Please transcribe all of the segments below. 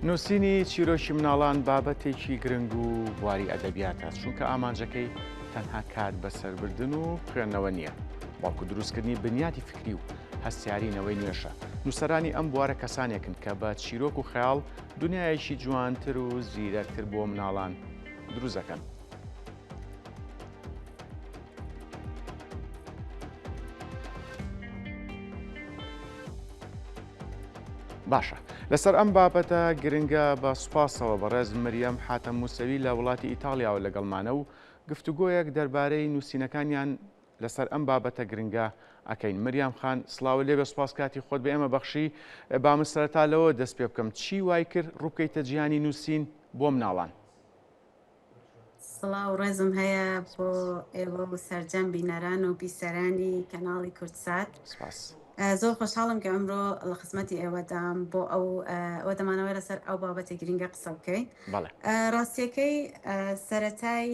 نووسینی چیرۆکی مناڵان بابەتێکی گرنگ و بواری ئەدەبیاتە، چونکە ئامانجەکەی تەنها کات بەسەربردن و خوێندنەوە نییە، بەڵکو دروستکردنی بنیاتی فکری و هەستیاری نەوەی نوێشە. نووسەرانی ئەم بوارە کەسانێکن کە بە چیرۆک و خەیاڵ دنیایەکی جوانتر و زیرەکتر بۆ مناڵان دروست دەکەن. باشە لەسەر ئەم بابەتە گرنگە بە سوپاسەوە بەڕێز مریەم حاتەم موسەوی لە وڵاتی ئیتاڵیاوە لەگەڵمانە و گفتوگۆیەک دەربارەی نووسینەکانیان لەسەر ئەم بابەتە گرنگە ئەکەین. مریام خان سڵاوت لێبێ سوپاس کاتی خۆت بە ئێمە بەخشی با من سەرەتا لەوە دەست پێ بکەم چی وای کرد ڕووبکەیتە جیهانی نووسین بۆ مناڵان؟ سڵاو ڕێزم هەیە بۆ ئێوە و سەرجەم بینەران و بیسەرانی کەناڵی کوردسات. سپاس. زۆر خۆشحاڵم کە ئەمڕۆ لە خزمەتی ئێوەدام بۆ ئەو ئەوە دەمانەوەی لەسەر ئەو بابەتی گرنگە قسە بکەین. بەڵێ. ڕاستیەکەی سەرەتای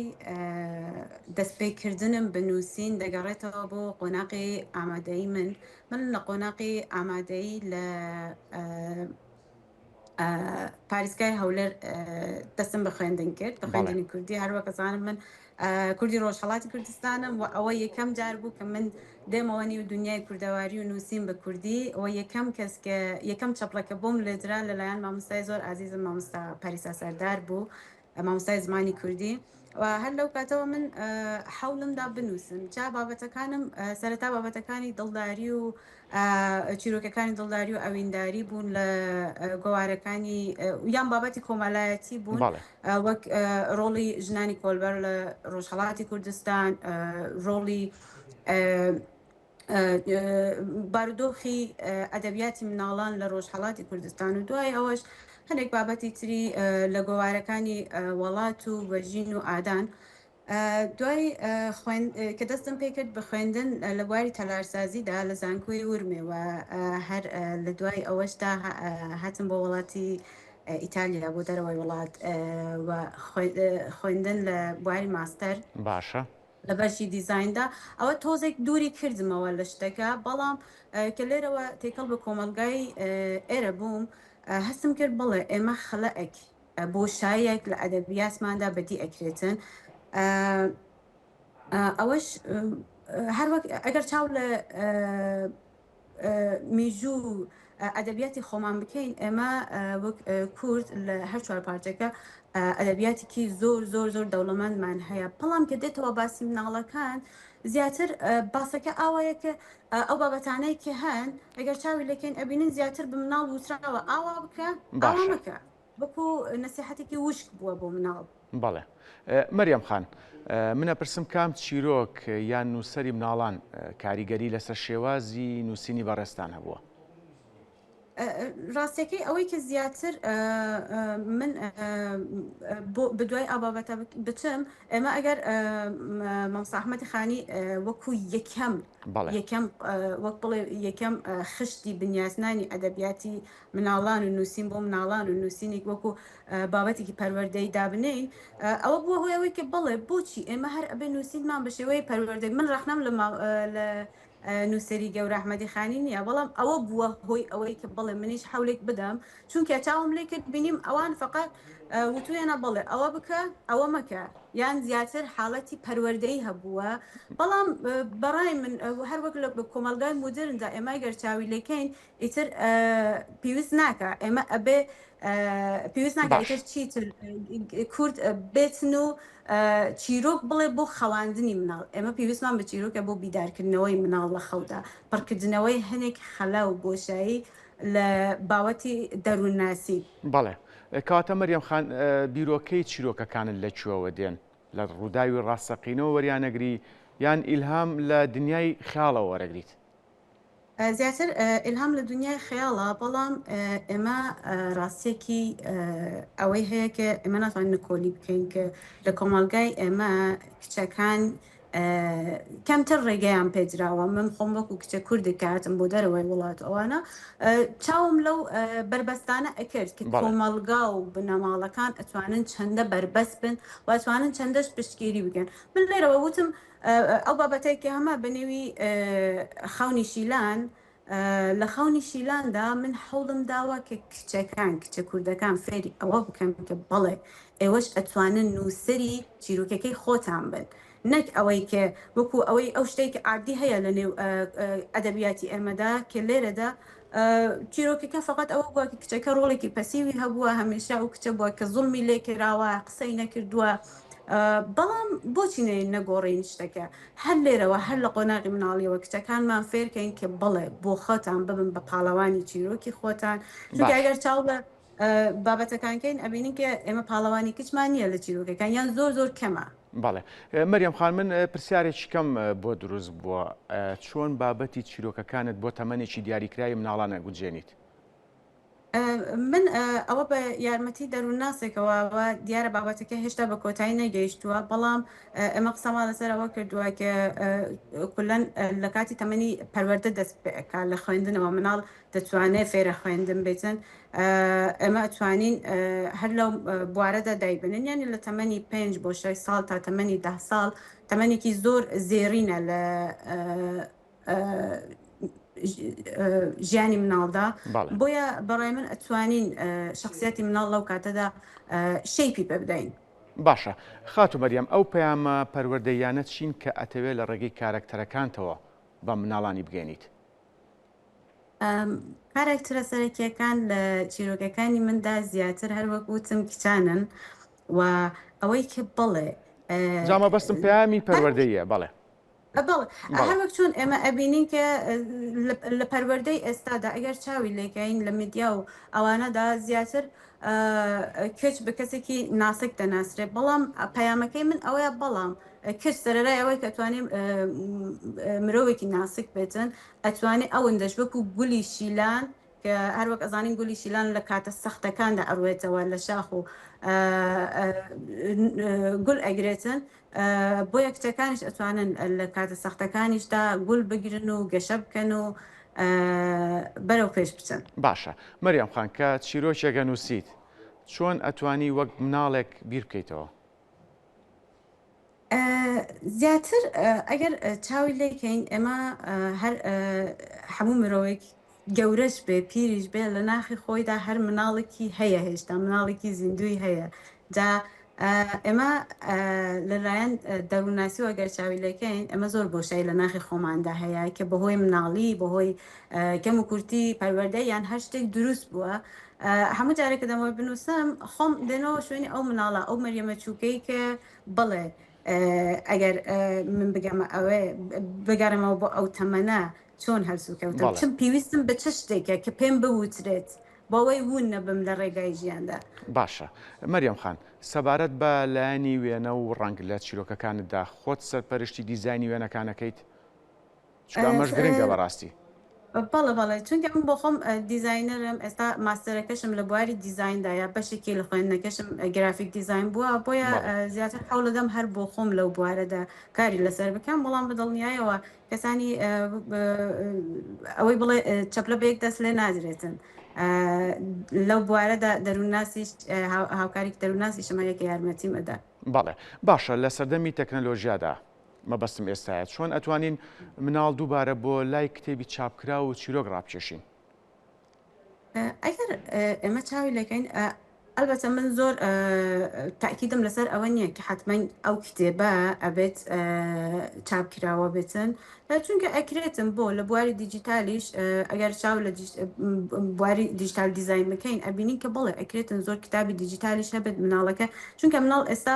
دەستپێکردنم بە نووسین دەگەڕێتەوە بۆ قۆناقی ئامادەیی من. من لە قۆناقی ئامادەیی لە پاریزگای هەولێر دەستم بە خوێندن کرد بە خوێندنی کوردی هەروە کەسانم من کوردی ڕۆژهڵاتی کوردستانم و ئەوە یەکەم جار بوو کە من دێمەوە نیو دنیای کوردەواری و نووسین بە کوردی و یەکەم کەس کە یەکەم چەپڵەکە بۆم لێدرا لەلایەن مامۆستای زۆر ئازیزم مامۆستا پەریسا سەردار بوو مامۆستای زمانی کوردی و هەر لەو کاتەوە من حەولمدا بنووسم جا بابەتەکانم سەرەتا بابەتەکانی دڵداری و چیرۆکەکانی دڵداری و ئەوینداری بوون لە گۆوارەکانی یان بابەتی کۆمەلایەتی بوون وەک ڕۆڵی ژنانی کۆلبەر لە ڕۆژهڵاتی کوردستان ڕۆڵی بارودۆخی ئەدەبیاتی مناڵان لە ڕۆژهەڵاتی کوردستان و دوای ئەوەش هەندێک بابەتی تری لە گۆوارەکانی وەڵات و بەژین و ئادان دوای کە دەستم پێکرد بە خوێندن لە بواری تەلارسازیدا لە زانکۆی ورمێ و هەر لە دوای ئەوەشدا هاتم بۆ وڵاتی ئیتالیا بۆ دەرەوەی وڵات و خوێندن لە بواری ماستەر باشە لە بەشی دیزایندا ئەوە تۆزێک دووری کردمەوە لە شتەکە بەڵام کە لێرەوە تێکەڵ بە کۆمەڵگای ئێرە بووم هەستم کرد بەڵێ ئێمە خەلەئێک بۆشایەک لە ئەدەبیاتماندا بەدی ئەکرێتن ئەوەش هەروەک ئەگەر چاو لە میژوو و ئەدەبیاتی خۆمان بکەین ئێمە وەک کورد لە هەر چوار پارچەکە ئەدەبیاتێکی زۆر زۆر زۆر دەوڵەمەندمان هەیە بەڵام کە دێتەوە باسی مناڵەکان زیاتر باسەکە ئاوایە کە ئەو بابەتانەی کە هەن ئەگەر چاوی لەکەین ئەبینن زیاتر بە مناڵ وتراوە ئاوا بکە ئاوا مەکە وەکو نەسیحەتێکی وشک بووە بۆ مناڵ. بەڵێ مەریەم خان من ئەپرسم کام چیرۆک یان نووسەری مناڵان کاریگەری لەسەر شێوازی نووسینی بەڕێزتان هەبووە؟ ڕاستیەکەی ئەوەی کە زیاتر من بەدوای ئەو بابەتە بچم ئێمە ئەگەر مامۆستا ئەحمەدی خانی وەکو یەکەم یەکەم وەک بڵێ یەکەم خشتی بنیاتنانی ئەدەبیاتی مناڵان و نووسین بۆ مناڵان و نووسینێک وەکو بابەتێکی پەروەردەی دابنێین ئەوە بووە هۆی ئەوەی کە بەڵێ بۆچی ئێمە هەر ئەبێ نووسینمان بە شێوەی پەروەردەی من ڕەخنەم لە لە نووسەری گەورە ئەحمەدی خانی نییە بەڵام ئەوە بووە هۆی ئەوەی کە بەڵێ منیش حەولێک بدەم چونکە چاوم لێ کرد بینیم ئەوان فقط وتویانە بەڵێ ئەوە بکە ئەوە مەکە یان زیاتر حاڵەتی پەروەردەی هەبووە بەڵام بەڕای من هەر وەک لە کۆمەڵگای مودرندا ئێمە گەر چاوی لێکەین ئیتر پێویست ناکە ئێمە ئەبێ پێویست ناکە ئیتر چیتر کورد بێتن و چیرۆک بڵێ بۆ خەواندنی مناڵ ئێمە پێویستمان بە چیرۆکە بۆ بیدارکردنەوەی مناڵ لە خەودا پڕکردنەوەی هەنێک خەلا و بۆشایی لە باوەتی دەروونناسی. بەڵێ کەواتە مەریەم خان بیرۆکەی چیرۆکەکانت لە کوێوە دێن؟ لە ڕووداوی ڕاستەقینەوە وەریانەگری یان ئیلهام لە دنیای خەیاڵەوە وەرەگریت؟ زیاتر ئیلهام لە دونیای خەیاڵە، بەڵام ئێمە ڕاستیەکی ئەوەی هەیە کە ئێمە ناتوانین نکۆلی بکەین کە لە کۆمەڵگای ئێمە کچەکان کەمتر ڕێگەیان پێدراوە من خۆم وەکو کچە کوردێک کە هاتم بۆ دەرەوەی وڵات و ئەوانە چاوم لەو بەربەستانە ئەکرد کە کۆمەڵگا و بنەماڵەکان ئەتوانن چەندە بەربەست بن و ئەتوانن چەندەش پشتگیری بکەن من لێرەوە وتم ئەو بابەتەی کە هەمە بە نێوی خەونی شیلان. لە خەونی شیلاندا من هەوڵم داوە کە کچەکان، کچە کوردەکان فێری ئەوە بکەم کە بەڵێ ئێوەش ئەتوانن نووسەری چیرۆکەکەی خۆتان بن نەک ئەوەی کە وەکو ئەوەی ئەو شتێک عادی هەیە لە نێو ئەدەبیاتی ئێمەدا کە لێرەدا چیرۆکەکە فقط ئەوە بووە کە کچەکە ڕۆڵێکی passive ی هەبووە هەمیشە ئەو کچە بووە کە زوڵمی لێکراوە قسەی نەکردووە بەڵام بۆچی نەگۆڕین شتەکە هەر لێرەوە هەر لە قۆناغی مناڵیەوە کچەکانمان فێرکەین کە بەڵێ بۆ خۆتان ببن بە پاڵەوانی چیرۆکی خۆتان چونکە ئەگەر چاو لە بابەتەکان کەین ئەبینین کە ئێمە پاڵەوانی کچمان نییە لە چیرۆکەکان یان زۆر زۆر کەمە. بەڵێ مەریەم خان من پرسیارێکی کەم بۆ دروست بووە چۆن بابەتی چیرۆکەکانت بۆ تەمەنێکی دیاریکراوی مناڵان ئەگونجێنیت؟ من ئەوە بە یارمەتی دەروونناسێکەوە و دیارە بابەتەکە هێشتا بە کۆتایی نەگەیشتووە، بەڵام ئێمە قسەمان لەسەر ئەوە کردووە کە کولەن لە کاتی تەمەنی پەروەردە دەست پێ ئەکا لە خوێندنەوە مناڵ دەتوانێت فێرە خوێندن بێتن ئێمە ئەتوانین هەر لەو بوارەدا دایبنن یانی لە تەمەنی پێنج بۆ شەش ساڵ تا تەمەنی ده ساڵ تەمەنێکی زۆر زێڕینە لە ژیانی مناڵدا بۆیە بەڕای من ئەتوانین شخصیاتی مناڵ لەو کاتەدا shape ی پێ بدەین. باشە خاتوو مەریەم ئەو پەیامە پەروەردەییانە چین کە ئەتەوێ لە ڕێگەی کارەکتەرەکانتەوە بە مناڵانی بگەێنیت؟ کارەکتەرە سەرەکیەکان لە چیرۆکەکانی مندا زیاتر هەر وەک وتم کچانن و ئەوەی کە بەڵێ جا مەبەستم پەیامی پەروەردەییە بەڵێ. بەڵێ هەر وەک چۆن ئێمە ئەبینین کە لە پەروەردەی ئێستادا ئەگەر چاوی لێکەین لە میدیا و ئەوانەدا زیاتر کچ بە کەسێکی ناسک دەناسرێت بەڵام پەیامەکەی من ئەوەیە بەڵام کچ سەرەرای ئەوەی کە توانێت مرۆڤێکی ناسک بێتن ئەتوانێ ئەوەندەش وەکو گولی شیلان کە هەر وەک ئەزانین گولی شیلان لە کاتە سەختەکاندا ئەڕوێتەوە لە شاخ و گول ئەگرێتن بۆیە کچەکانیش ئەتوانن لە کاتە سەختەکانیشدا گول بگرن و گەشە بکەن و بەرەو پێش بچن. باشە مەریەم خان کە چیرۆکێک ئەنووسیت چۆن ئەتوانی وەک مناڵێک بیر بکەیتەوە؟ زیاتر ئەگەر چاوی لێکەین ئێمە هەر هەموو مرۆڤێک گەورەش بێ پیریش بێ لە ناخی خۆیدا هەر مناڵێکی هەیە هێشتا مناڵێکی زیندوی هەیە جا ئێمە لەلایەن دەروونناسیەوە گەر چاوی لێکەین ئێمە زۆر بۆشایی لە ناخی خۆماندا هەیە کە بەهۆی مناڵی بەهۆی کەم و کورتی پەروەردە یان هەر شتێک دروست بووە هەموو جارێک کە دەمەوێت بنووسم خۆم دێنەوە شوێنی ئەو مناڵە ئەو مەریەمە چووکەی کە بڵێ ئەگەر من بگەمە ئەوێ بگەڕێمەوە بۆ ئەو تەمەنە چۆن هەلسوکەوتم چم پێویستم بە چ شتێکە کە پێم بوترێت بەوەی وون نەبم لە ڕێگای ژیاندا. باشە مەریەم خان سەبارەت بە لایەنی وێنە و ڕەنگ لە چیرۆکەکانتدا خۆت سەرپەرشتی دیزاینی وێنەکانەکەیت؟ چونکە ئەمەش گرنگە بەڕاستی. بەڵێ بەڵێ چونکە من بۆ خۆم designer م ئێستا ماستەرەکەشم لە بواری دیزایندایە بەشێکی لە خوێندنەکەشم graphic design بووە بۆیە زیاتر حەوڵەدەم هەر بۆ خۆم لەو بوارەدا کاری لەسەر بکەم بەڵام بە دڵنیایەوە کەسانی ئەوەی بڵێ چەپلە بە یەک دەست لێ نادرێتن لەو بوارەدا دەروونناسیش هاوکاری دەروونناسیشم هەیە کە یارمەتیم ئەدا. بەڵێ باشە لە سەردەمی تەکنەلۆژیادا مەبەستم ئێستایە چۆن ئەتوانین مناڵ دووبارە بۆ لای کتێبی چاپکراو و چیرۆک ڕابکێشین؟ ئەگەر ئێمە چاوی لەکەین ئەلبەتە من زۆر تاکیدم لەسەر ئەوە نییە کە حتمما ئەو کتێبە ئەبێت چاپ کراوە بێتن چونکە ئەکرێتم بۆ لە بواری دیجیتالیش ئەگەر چاو لە بواری digital design بکەین ئەبینین کە بڵێ ئەکرێتن زۆر کتابی دیجیتالیش هەبێت مناڵەکە چونکە مناڵ ئێستا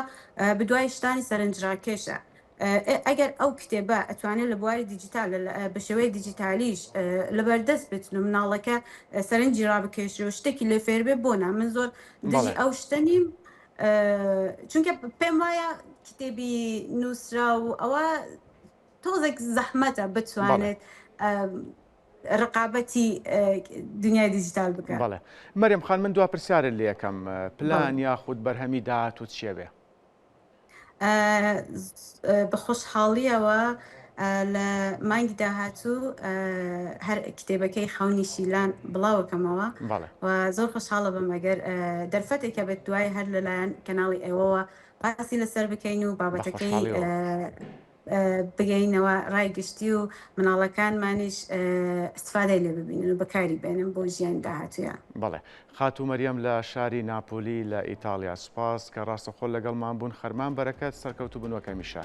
بدوای شتانی سەرنجراکێشە ئەگەر ئەو کتێبە ئەتوانێت لە بواری دیجیتال بە شێوەی دیجیتالیش لەبەردەست بێتن و مناڵەکە سەرنجی ڕابکێشێ و شتێکی لێ فێر بێ بۆ نا من زۆر دژی ئەو شتە نیم چونکە پێم وایە کتێبی نووسرا و ئەوە تۆزێک زەحمەتە بتوانێت ڕقابەتی دنیای دیجیتال بکە. بەڵێ مەریەم خان من دوا پرسیارت لێ ئەکەم پلان یاخود بەرهەمی داهاتووت چیە بێ؟ بە خۆشحاڵیەوە لە مانگی داهاتوو هەر کتێبەکەی خەونی شیلان بڵاوەکەمەوە و زۆر خۆشحاڵە بم ئەگەر دەرفەتێکە بێت دوای هەر لەلایەن کەناڵی ئێوەوە باسی لەسەر بکەین و بابەتەکەی. بگەینەوە ڕای گشتی و مناڵەکانمانیش ئیستفادەی لێ ببینن و بەکاری بێنن بۆ ژیانی داهاتوویان. بەڵێ خاتوو مەریەم لە شاری ناپۆلی لە ئیتاڵیا سوپاس کە ڕاستەوخۆ لەگەڵمان بوون خەرمان بەرەکەت سەرکەوتوو بن وەک هەمیشە.